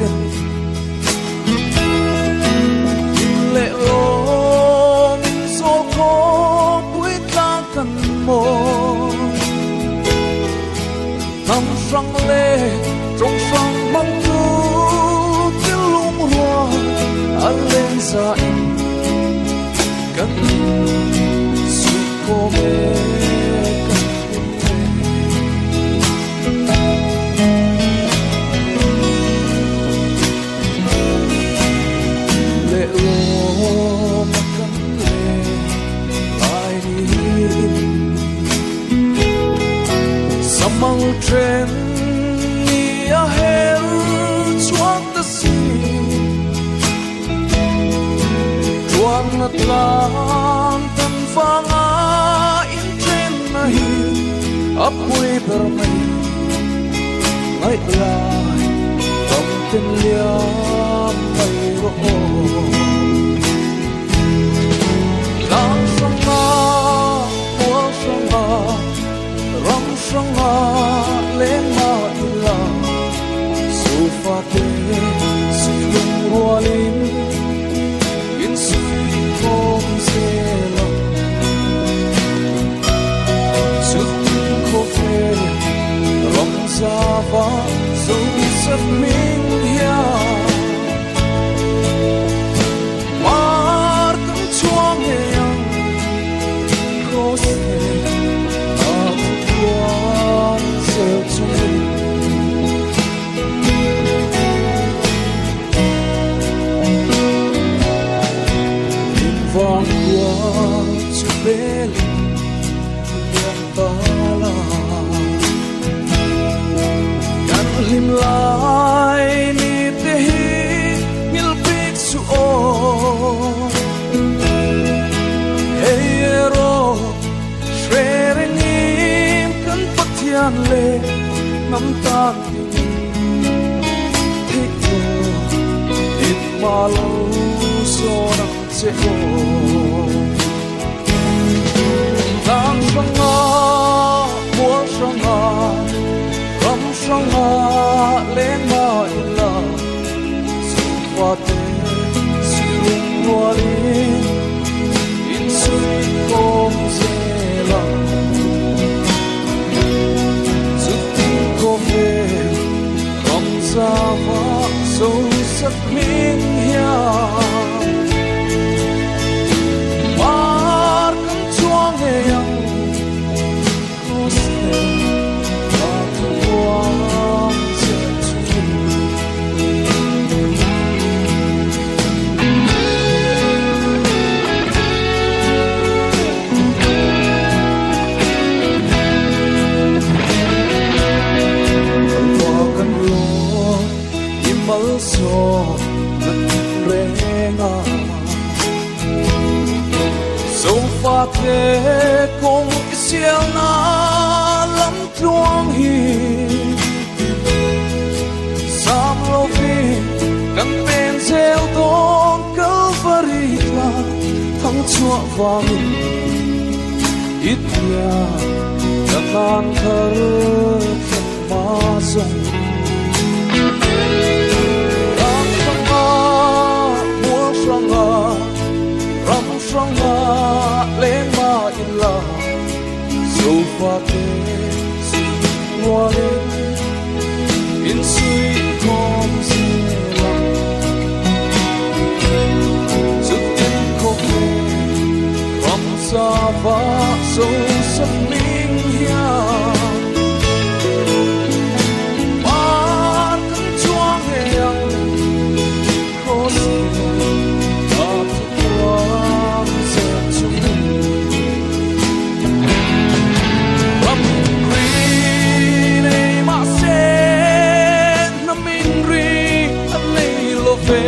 ten Hlim leh lawm in zawl khawpui tlang kan mawi Hnam hrang leh tawng hrang hmang tu thil lungrual a leng za in kan suih khawm e kan hlim e. Leh lawm a kan leh lai niin Samang then ni a her chuak ta si Tuan na tlang tan vanga in then na hi a pui ber mai ngaih lai tam ten liam mai rawh aw. Tlang hranga mual hranga ram hranga leng mah ila sofa te sihlung rualin in suihkhawm zel a. Chutin khawvel ram zava zo sat hming hian Mar kan chhuang ngei ang Kraws nen a thupuan zel chungin. Min vang khua chu belin liam ta la. Kan hlim lai ni te hi nghilh bik suh aw. Hei erawh hre rengin kan Pathian leh hnam tan dingin theih tawh in hma lo sawn ang che aw. Tlang hranga, mual hranga, ram hranga leng mah ila, Zofa te silung rualin insuihkhawm zel a. Chutin khawvel ram zava zo sak hming hian Mar kan chuang ngei ang Kraws nen a thupuan zel chungin. Kalhua kan lawm i malsawm na reng a. Zofa te kawng i sialna lam tluang hi Sam lovin kan pen zel dawn Kalvari tlang thang chhuah vangin i tia ka tan thar thlen hma zawng. Ram hranga, mual hranga, ram hranga leng mah ila, Zofa te rualin insuihkhawm zel ang. Chutin khawvel ram zava zo sak hming hian Mar kan chuang ngei ang Kraws nen a thupuan zel chungin. Ram ri nei mahse hnam in ri a nei lo ve.